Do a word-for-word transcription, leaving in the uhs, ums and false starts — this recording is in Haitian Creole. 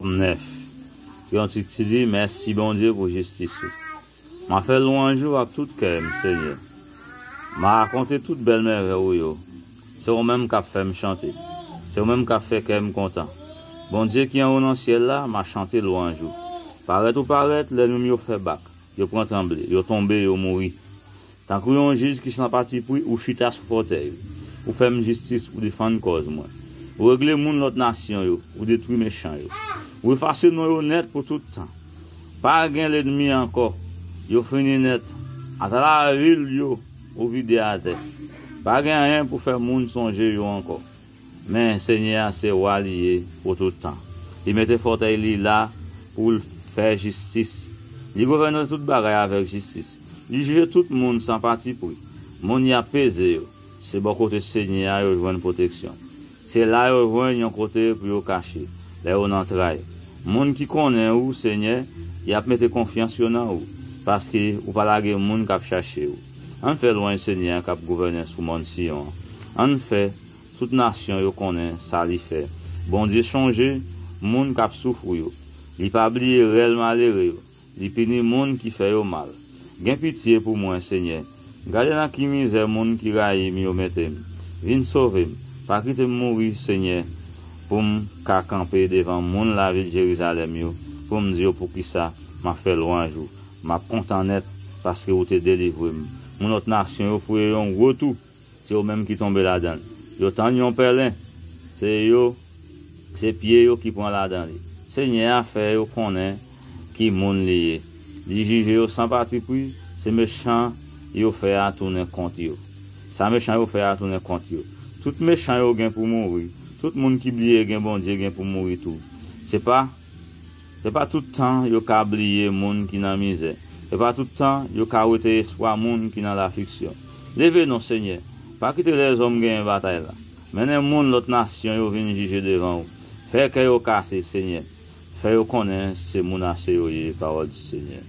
Nèf. Yon tit ki di, Mèsi, Bondye, pou jistis ou. M a fè lwanj ou ak tout kè m, Senyè. M a rakonte tout bèl mèvèy ou yo. Se ou menm k ap fè m chante. Se ou menm k ap fè kè m kontan. Bondye ki anwo nan syèl la, m a chante lwanj ou. Parèt ou parèt, lènmi m yo fè bak. Yo pran tranble, yo tonbe, yo mouri. Tankou yon jij ki san patipri, ou chita sou fòtèy ou. Ou fè m jistis, ou defann kòz mwen. Ou regle moun lòt nasyon yo, ou detwi mechan yo. Ou efase non yo nèt pou tout tan. Pa gen lènmi ankò, yo fini nèt. Ata lavil yo, ou vide atè. Pa gen anyen pou fè moun sonje yo ankò. Men Senyè a se wa li ye pou tout tan. Li mete fòtèy li la pou l fè jistis. Li gouvène tout bagay avèk jistis. Li jije tout moun san patipri. Moun y ap peze yo, se bò kote Senyè a yo jwenn pwoteksyon. Se la yo jwenn yon kote pou yo kache lè yo nan tray. Moun ki konnen ou, Senyè, y ap mete konfyans yo nan ou, paske ou pa lage moun k ap chache ou. Ann fè lwanj Senyè a k ap gouvène sou mòn Siyon an. Ann fè tout nasyon yo konnen sa li fè. Bondye chonje moun k ap soufri yo. Li pa bliye rèl malere yo. Li pini moun ki fè yo mal. Gen pitye pou mwen, Senyè. Gade nan ki mizè moun ki rayi m yo mete m. Vin sove m. Pa kite m mouri, Senyè, pou m ka kanpe devan moun lavil Jerizalèm yo, pou m di yo poukisa m ap fè lwanj ou. M ap kontan nèt, paske ou te delivre m. Moun lòt nasyon yo fouye yon gwo tou. Se ou menm ki tonbe ladan l. Yo tann yon pèlen. Se yo, se pye yo ki pran ladan li. Senyè a fè yo konnen ki moun li ye. Li jije yo san patipri, se mechan yo fè a tounen kont yo. Sa mechan yo fè a tounen kont yo. Tout mechan yo gen pou mouri. Tout moun ki bliye gen Bondye gen pou mouri tou. Se pa Se pa tout tan yo ka bliye moun ki nan mizè. Se pa tout tan yo ka wete espwa moun ki nan lafliksyon. Leve non, Senyè. Pa kite lèzòm genyen batay la. Mennen moun lòt nasyon yo vin jije devan ou. Fè kè yo kase, Senyè. Fè yo konnen se moun ase yo ye, pawòl di Senyè.